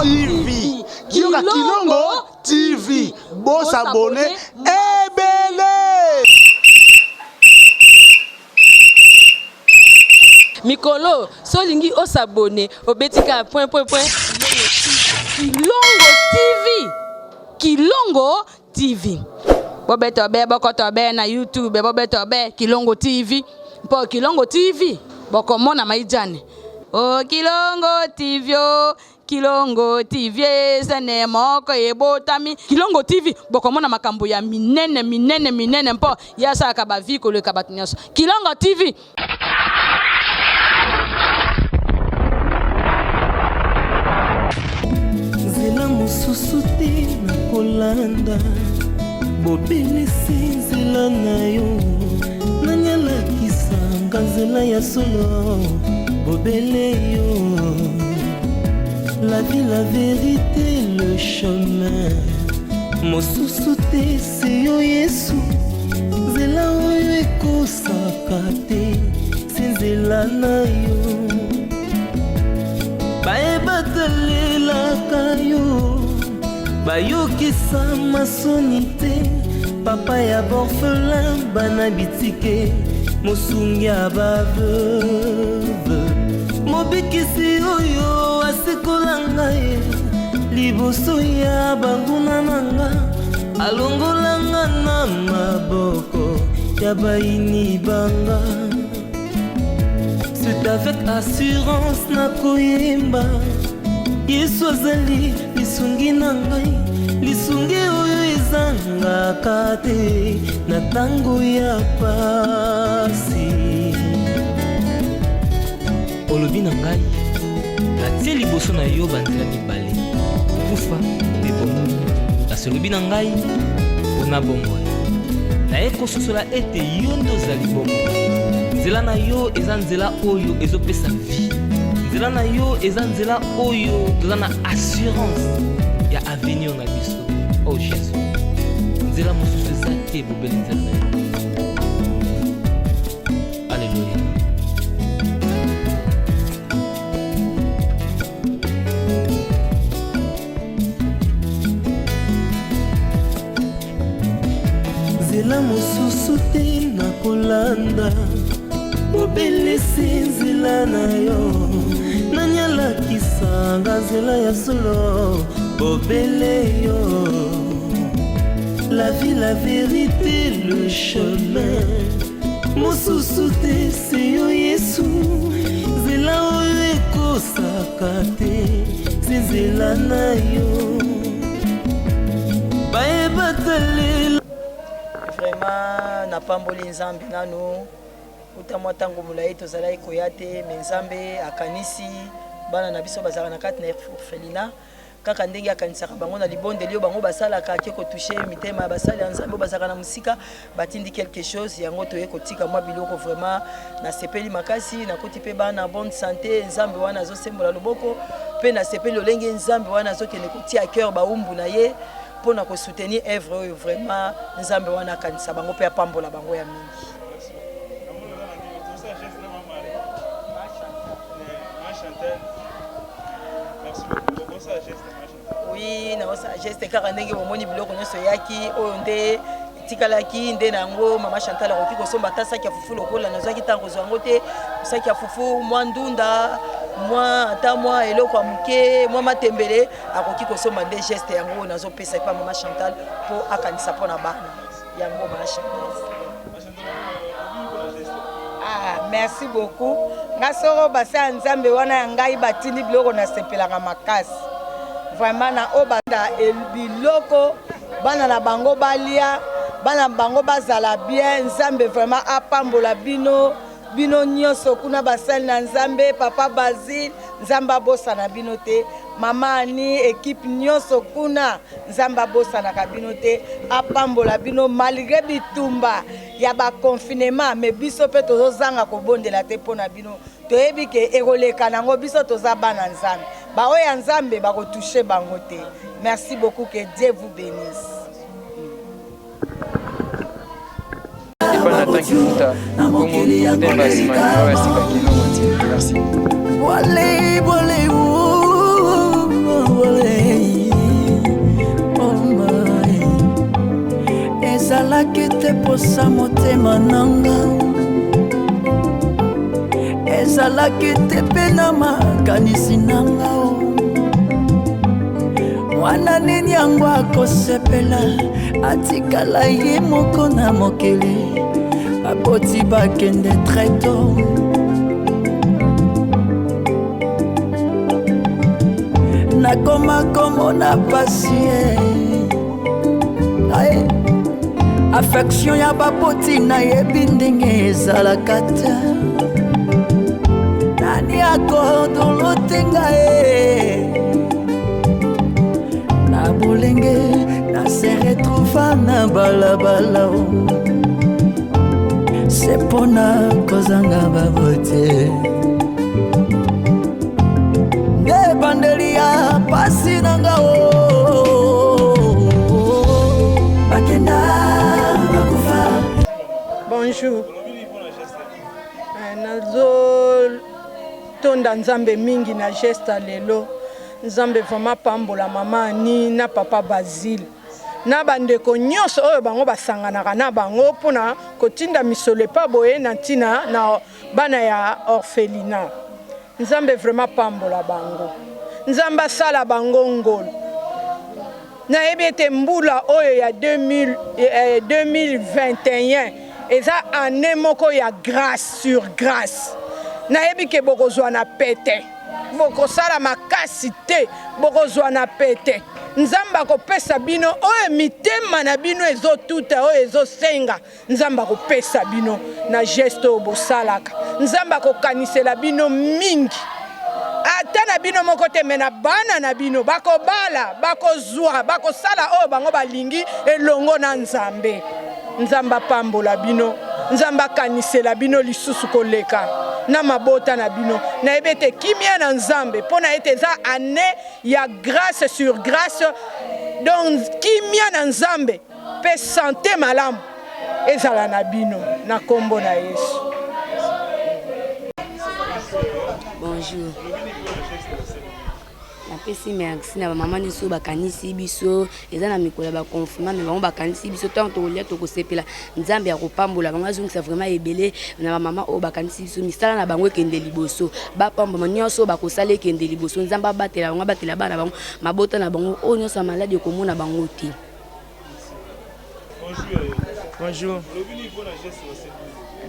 TV. Yoka Kilongo TV. Bo s'abonner ebele. Mikolo so olingi o s'abonner obeti kaka point point point Kilongo TV. Kilongo TV. Bobeto be bokoto be na YouTube bobeto be Kilongo TV. Mpo Kilongo TV bokomona maijane. Oh Kilongo TV oh, Kilongo TV ezene moko ebotami. Kilongo TV bokomona makambo ya minene minene minene mpo ye asalaka ba vie koleka bato nyonso. Kilongo TV. Nzela mosusu te nakolanda bobele se nzela na yo nani alakisanga nzela ya solo bobele yo la vie la vérité le chemin mosusu te se yo yesu nzela oyo ekosaka te se nzela na yo baye batalelaka yo bayokisa masoni te papa ya borphelin bana bitike mosungi ya baveuve mobikisi oyo asekola ngai liboso ya banguna na nga alongola nga na maboko ya bayini banga C'est avec assurance nakoyemba Yesu azali lisungi na ngai lisungi oyo ezangaka te na ntango ya pasi Olobi na ngai, natie liboso na yo banzela mibale, kufa mpe bomoi. Kasi olobi na ngai, pona bomoi. Naye kososola ete yo nde ozali bomoi. Nzela na yo eza nzela oyo ezopesa vie. Nzela na yo eza nzela oyo toza na assurance ya avenir na biso. Oh Jésus, nzela mosusu eza te bobele nzela na yo. Alléluia. Nzela mosusu te nakolanda bobele se nzela na yo nani alakisanga nzela ya solo bobele yo la vie la vérité le chemin mosusu te se yo yesu nzela oyo ekosaka te se nzela na yo baye batalela Vraiment napamboli Nzambe nanu uta mwa ntango molai tozalaki koya te me Nzambe akanisi bana na biso bazalaka na kati na orphelinat kaka ndenge akanisaka bango na libondeli oyo bango basalaka ake kotouche mitema ya basali ya Nzambe oyo bazalaka na mosika batindi quelque chose yango toye kotika mwa biloko vraiment nasepeli makasi nakuti mpe bana bonne sante Nzambe wana azosembola loboko mpe nasepeli lolenge Nzambe wana azokende kotia cœur baumbu na ye mpo na ko soutenir œuvre oyo vraiment Nzambe wana akanisa bango mpe apambola bango ya mingi. Oui, naosala geste kaka ndenge bomoni biloko nyonso eyaki oyo nde etikalaki nde na yango mama Chantal akoki kosomba ata saki ya fufu lokola nazwaki ntango kozwa yango te saki ya fufu mwa ndunda mwa ata mwa eloko ya moke mwa matembele akoki kosomba nde geste yango oyo nazopesa epa mama Chantal mpo akanisa mpo na bana yango mama Chantal. Ah, merci beaucoup nga soko basa ya nzambe wana ya ngai batindi biloko nasepelaka makasi vraiment na oyo banda biloko bana na bango balia bana na bango bazala bien nzambe vraiment apambola bino bino nyonso kuna basali na nzambe papa basile nzambe abosana bino te mama ani ekipe nyonso kuna nzambe abosanaka bino te apambola bino malgre bitumba ya ba confinement mais biso pe tozozanga kobondela te mpo na bino toyebi ke ekoleka nango biso toza bana nzambe baoyo ya nzambe bakotouche bango te merci beaucoup que Dieu vous bénisse. Epa Nathan Kifuta, bongo Temba nsima ya sika Kilongo TV. Merci. Ezalaki te posa motema nanga, ezalaki te mpe na makanisi nanga. Mwana nini yango akosepela atikala ye moko na mokili, baboti bakende très tôt. Nakoma komona pasi aye, affection ya baboti nayebi ndenge ezalaka te. Nani akodolo te ngai na bolenge na se retrouva na balabala, se mpona kozanga baboti nde ebandeli ya pasi na nga o. Bakenda bakufa. Bonjour. Nazotonda Nzambe mingi na geste ya lelo. Nzambe vraiment pambola mama Ani na papa Basile na bandeko nyonso oyo bango basanganaka na bango mpona kotinda misolo epa boye na ntina na bana ya orphelinat. Nzambe vraiment pambola bango. Nzambe asala bango ngolu. Nayebi ete mbula oyo ya 2000, 2021 eza année moko ya grâce sur grâce. Nayebi ke bokozwa na pete, bokosala makasi te, bokozwa na pete. Nzambe akopesa bino oyo mitema na bino ezotuta, oyo ezosenga. Nzambe akopesa bino na geste oyo bosalaka. Nzambe akokanisela bino mingi, ata na bino moko te, me na bana na bino bakobala, bakozwa, bakosala oyo bango balingi elongo na Nzambe. Nzambe apambola bino, Nzambe akanisela bino lisusu koleka na mabota na bino. Nayebi ete kimia na Nzambe, mpo na ete eza année ya grâce sur grâce, donc kimia na Nzambe mpe sante malamu ezala na bino na kombo na Yesu. Bonjour. Napesi merci na bamama nyonso oyo bakanisi biso. Eza na mikolo ya baconfinement, me bango bakanisi biso. Ntango tokolia tokosepela, Nzambe akopambola bango, azongisa vraiment ebele na bamama oyo bakanisi biso. Misala na bango ekende liboso, bapambama nyonso oyo bakosala ekende liboso. Nzambe abatela bango, abatela bana bango, mabota na bango, oyo nyonso ya maladi ekomona bango te. Bonjour.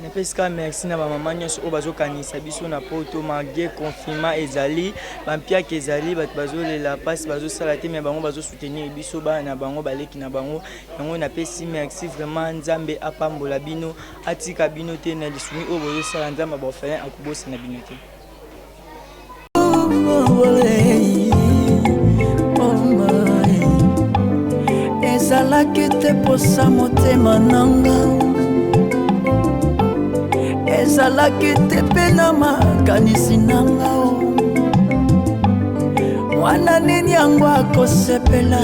Napesi kaka merci na bamama nyonso oyo bazokanisa biso na poto malgré confinement ezali, bampiaka ezali, bato bazolela mpasi bazosala te, me bango bazosoutenir biso bana na bango, baleki na bango. Yango napesi merci vraiment. Nzambe apambola bino, atika bino te na lisungi oyo bozosala. Nzambe ya baorphelin akobosana bino te. Ezalaki te posa motema nanga, ezalaki te mpe na makanisi nanga. Mwana nini yango akosepela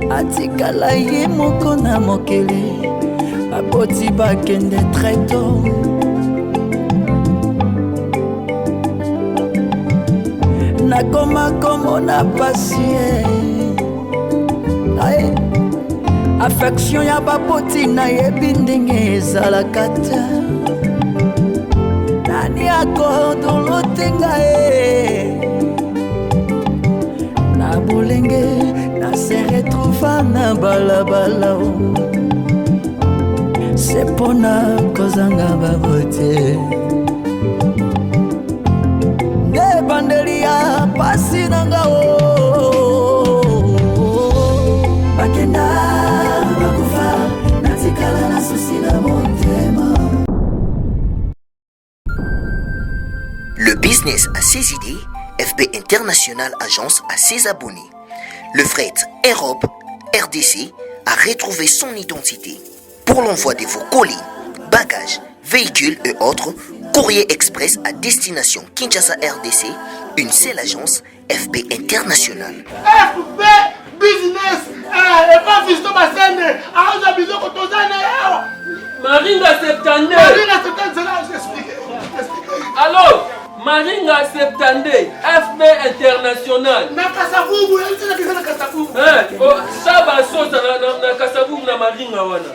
atikala ye moko na mokili, baboti bakende très tôt. Nakoma komona pasi, aye, affection ya baboti nayebi ndenge ezalaka te. Nani akodolo te ngai na bolenge na se retrouva na balabala, se mpona kozanga baboti nde ebandeli ya pasi na nga o. Bakenda bakufa, natikala na susi na motema. Le business a ses idées, FB International Agence a ses abonnés. Le fret Europe RDC a retrouvé son identité. Pour l'envoi de vos colis, bagages, véhicules et autres, courrier express à destination Kinshasa RDC, une seule agence FB International. FB Business, epa Fiston Masende, aza biloko toza na awa. Maringa 72. Maringa 72, c'est là, j'explique. Allô, Maringa 72, FB International. Na Kasavubu, na Kasavubu. Eh, oh, Saba Sosa na, na, na Kasavubu na Maringa wana.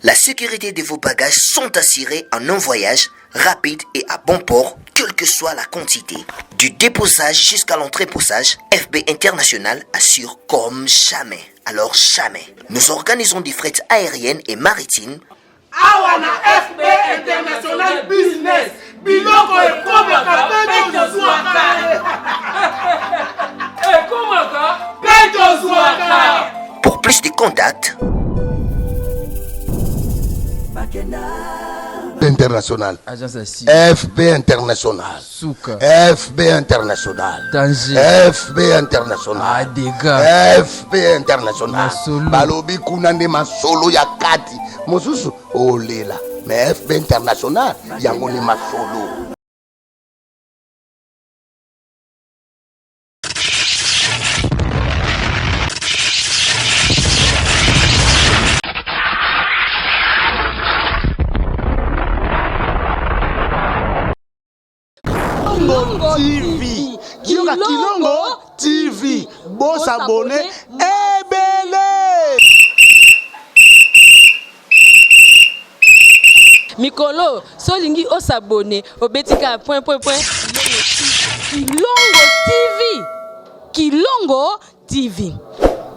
La sécurité de vos bagages sont assurées en un voyage rapide et à bon port, quelle que soit la quantité. Du déposage jusqu'à l'entreposage, FB International assure comme jamais. Alors jamais. Nous organisons des frettes aériennes et maritimes. Awa na FB International Business, biloko ekomaka mpe tozwaka. Ekomaka mpe tozwaka. Pour plus de contacts, International. FB International. Suka. FB International. Danger. FB International. Ah, dégâts. FB International. Masolo. Balobi kuna nde masolo ya kati. Mosusu olela. Mais FB International yango nde masolo. Kilongo TV. Yoka Kilongo TV. Bo s'abonner ebele. Mikolo, so olingi o s'abonner, obeti kaka point point point Kilongo TV. Kilongo TV.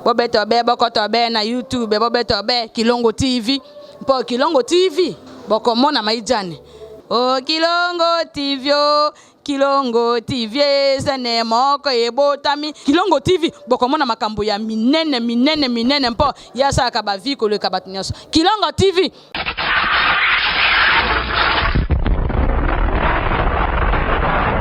Bobeta be bokoto be na YouTube, bobeta be Kilongo TV. Mpo Kilongo TV bokomona maijane. O Kilongo TV o Kilongo TV ezane moko ebotami. Kilongo TV bokomona makambo ya minene minene minene mpo ye asalaka ba vie koleka bato nyonso. Kilongo TV.